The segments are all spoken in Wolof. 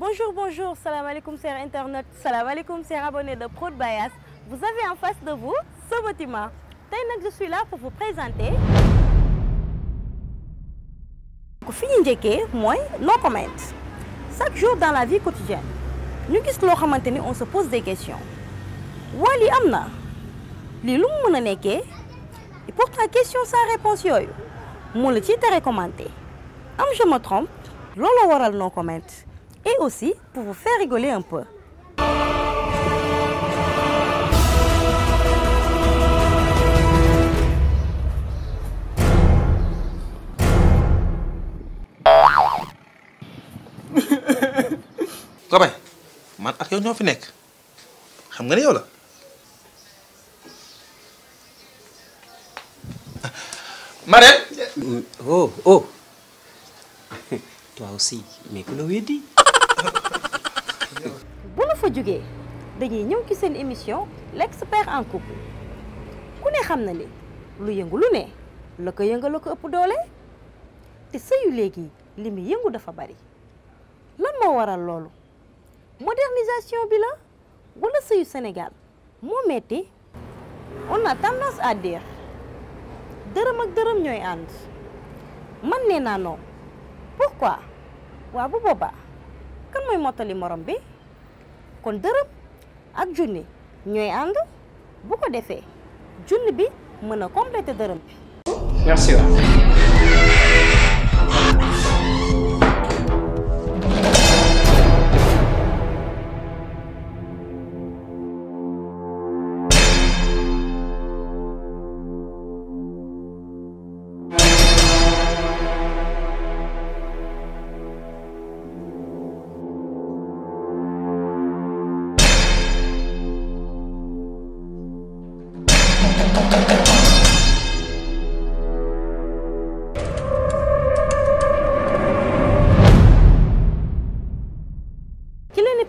Bonjour, bonjour, salam alaikum chers internautes, salam alaikum chers abonnés de Prod by As. Vous avez en face de vous ce bâtiment. Maintenant, je suis là pour vous présenter. Fi ñu njëkkee mooy no comment. Chaque jour dans la vie quotidienne ñu gis loo xamante ni on se pose des questions. waa lii am na lii lu mu mën a nekkee et pourtant question sans réponse yooyu moo la ciy tere commenter am je me trompe looloo waral no comment et aussi pour vous faire rigoler un peu. Robin man ak yow ñoo fi nekk xam nga ne yow la Marème. Oh toi aussi mais ku la weddi. bu la fa jógee dañuy ñëw ci seen émission l'expert en couple ku ne xam na ni lu yëngu lu ne la ko yëngal la ko ëpp doole te sëyu léegi li mu yëngu dafa bari lan moo waral loolu modernisation bi la wala sëyu Sénégal moo metti on a tendance à dire dërëm ak dërëm ñooy ànd man nee naa non pourquoi waaw bu boobaa kan mooy mottali morom bi kon dërëm ak junni ñooy ànd bu ko defee junni bi mën a compléter dërëm bi. Merci.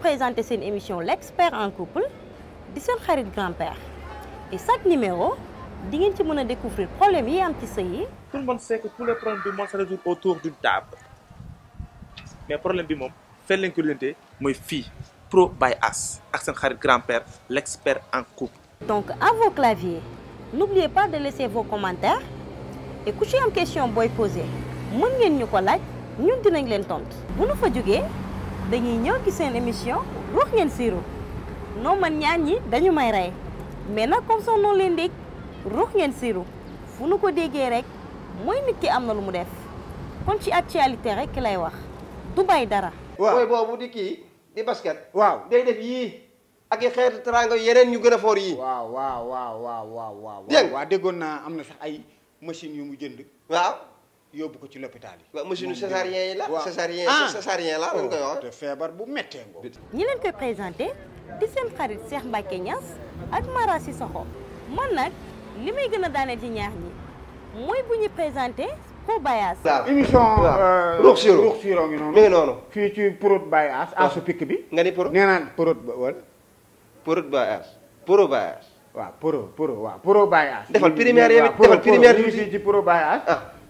Présenter cette émission l'expert en couple di seen xarit grand-père et chaque numéro di ngeen ci mën a découvrir problème yi am ci sëy yi. Tout le monde sait que tous les problèmes du monde se résolvent autour d'une table mais problème bi moom fenn lañ ko lijjantee mooy fii Prod by As ak seen xarit grand-père l'expert en couple. Donc à vos claviers n'oubliez pas de laisser vos commentaires et ku ci am question booy poser mën ngeen ñu ko laaj ñun dinañ leen tontu. bu nu fa jógee dañuy ñëw ci seen émission ruux ngeen siiru non man ñaan ñi dañu may rey mais nag comme son nom l'indique ruux ngeen siiru fu nu ko déggee rek mooy nit ki am na lu mu def kon ci actualité rek ki lay wax du bay dara. waaw boobu di kii di basket. waaw day def yii ak i xeetu teraanga yeneen ñu gën a foor yii. waaw. dégg nga waaw déggoon naa am na sax ay machines yu mu jënd. waaw. yóbbu ko ci l'hôpital yi. waaw machine césarien yi la. waaw césarien la lañ koy wax. te feebar bu méttee ngoo. ñi leen koy présenté di seen xarit Cheikh Mbacke Niass ak Mara Sissoko man nag li may gën a daaneel ci ñaar ñi mooy bu ñu présenté Prod by As. waaw émission. Ruux Siiru Ruux Siiru ngi noonu. mi ngi noonu. fii ci Prod by As. asu pikk bi. nga ni Prod. nee naan Prod ba wala. Prod by As. Prod by As. waaw Prod by As. defal primaire yi defal primaire yi fii ci Prod by As.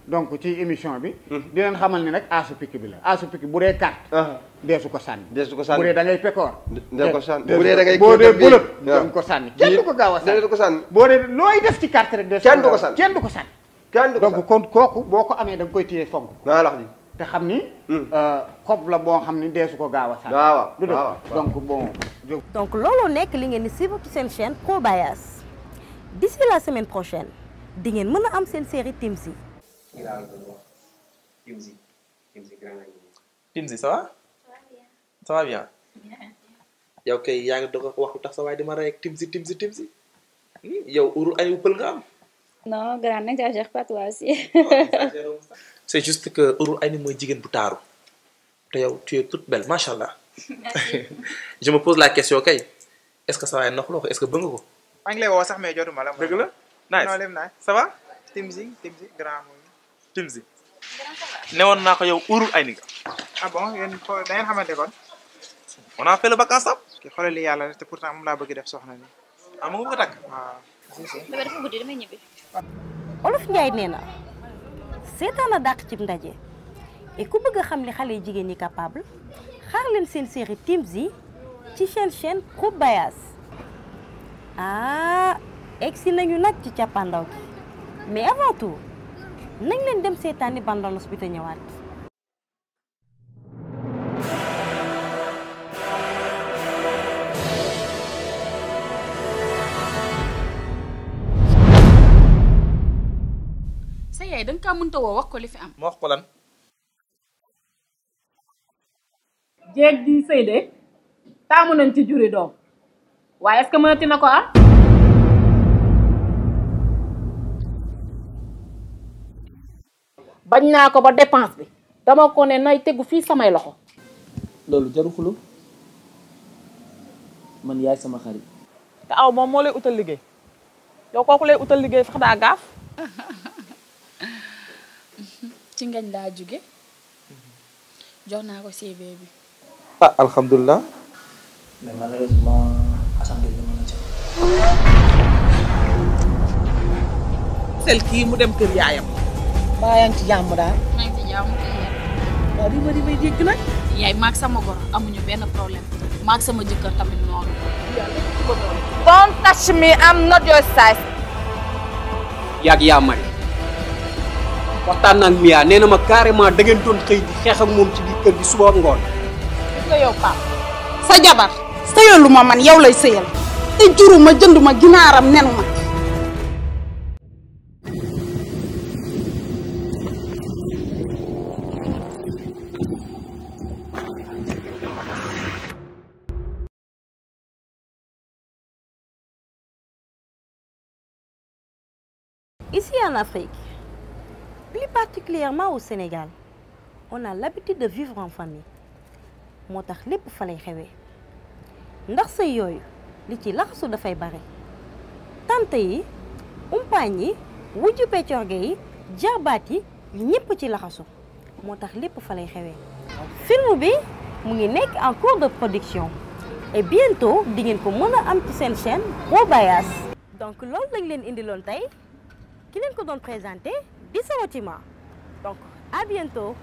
donc ci émission bi. di leen xamal ni rek asu pikk bi la asu pikk bu dee carte. deesu ko sànni. deesu ko sànni bu dee da ngay pekoor. dee ko sànni bu dee da ngay boo dee bëlëb da nga ko sànni. kenn du ko gaaw a sànni du ko sànni. boo dee looy def ci carte rek. kenn du ko sànni kenn du ko sànni. kenn du ko sànni donc kon kooku boo ko amee da nga koy téye fonk. naa lax di. te xam ni. xob la boo xam ni deesu ko gaaw a sànni. waaw du dëgg donc bon. donc looloo nekk li ngeen di suivre ci seen chaîne Prod by As d'ici la semaine prochaine di ngeen mën a am seen série Timzi. Timzi ça va. ça va bien. yow kay yaa ngi doog a wax lu tax sa waay di ma rey ak Timzi. yow urul ay pël nga am. Non, grand, n'exagère pas toi aussi. C'est juste que urul ay ni mooy jigéen bu taaru te yow tu es toute belle macha allah. Je me pose la question kay est-ce que ça va nox loo ko est-ce que bëgg nga ko. maa ngi lay woo sax mais jotuma la. dëgg la nice non lépp naay ça va. Timzi grand mooy. Timzi. newoon naa ko yow urul ay ni nga. Ah bon yéen xool da ngeen xamante kon. on a fait le bac ensemble. ki xoolal li yàlla te pourtant moom laa bëgg def soxna ni. ah mu ngi ko takk. waaw. Bébé dafa guddi damay ñibbi. Olof Njaay nee na seetaan a dàq cib ndaje et ku bëgg a xam li xale yu jigéen ñi capable xaar leen seen série Timzi ci chaîne Pro Bias. Egsi nañu nag ci cappaandaw gi mais avant tout nañ leen dem seetaani bande-annonce bi te ñëwaat. sa yaay danga kaa mënta woo wax ko li fi am. ma wax ko lan. jeeg di sëy de taamu nañ ci juri doom waaye est-ce que mënati na ko am. bañ naa ko ba dépense bi dama ko ne nay tegu fii samay loxo. loolu jaru xuloo man yaay sama xarit. te aw moom moo lay utal liggéey yow kooku lay utal liggéey sax daa gaaf. ci ngañ laa jóge jox naa ko CV bi. alhamdulilah. mais malheureusement assemblée bi mën na ca. sel kii mu dem kër yaayam. baa yaa ngi ci jàmm daal. maa ngi ci jàmm waaw li may dégg nag. yaay maag sama goro amuñu benn problème maag sama jëkkër tamit noonu. Don't touch me, I'm not your size. yaag yaa mari waxtaan naa ak Mia nee na ma carrément da ngeen doon xëy di xeex ak moom ci biir kër gi suba ak ngoon. gis nga yow Pape sa jabar sëyalu ma man yow lay sëyal te juru ma jëndu ma ginaaram nenu ma. Ici en Afrique, plus particulièrement au Sénégal, on a l'habitude de vivre en famille. moo tax lépp fa lay xewee ndax sëy yooyu li ci laxasu dafay bare tante yi umpaañ yi wujju peccorge yi jarbaat yi ñépp ci laxasu moo tax lépp fa lay xewee film bi mu ngi nekk en cours de production et bientôt di ngeen ko mën a am ci seen chaîne Pro Bias. donc loolu lañ leen indiloon tey ki leen ko doon présenté di Sawatima donc à bientôt.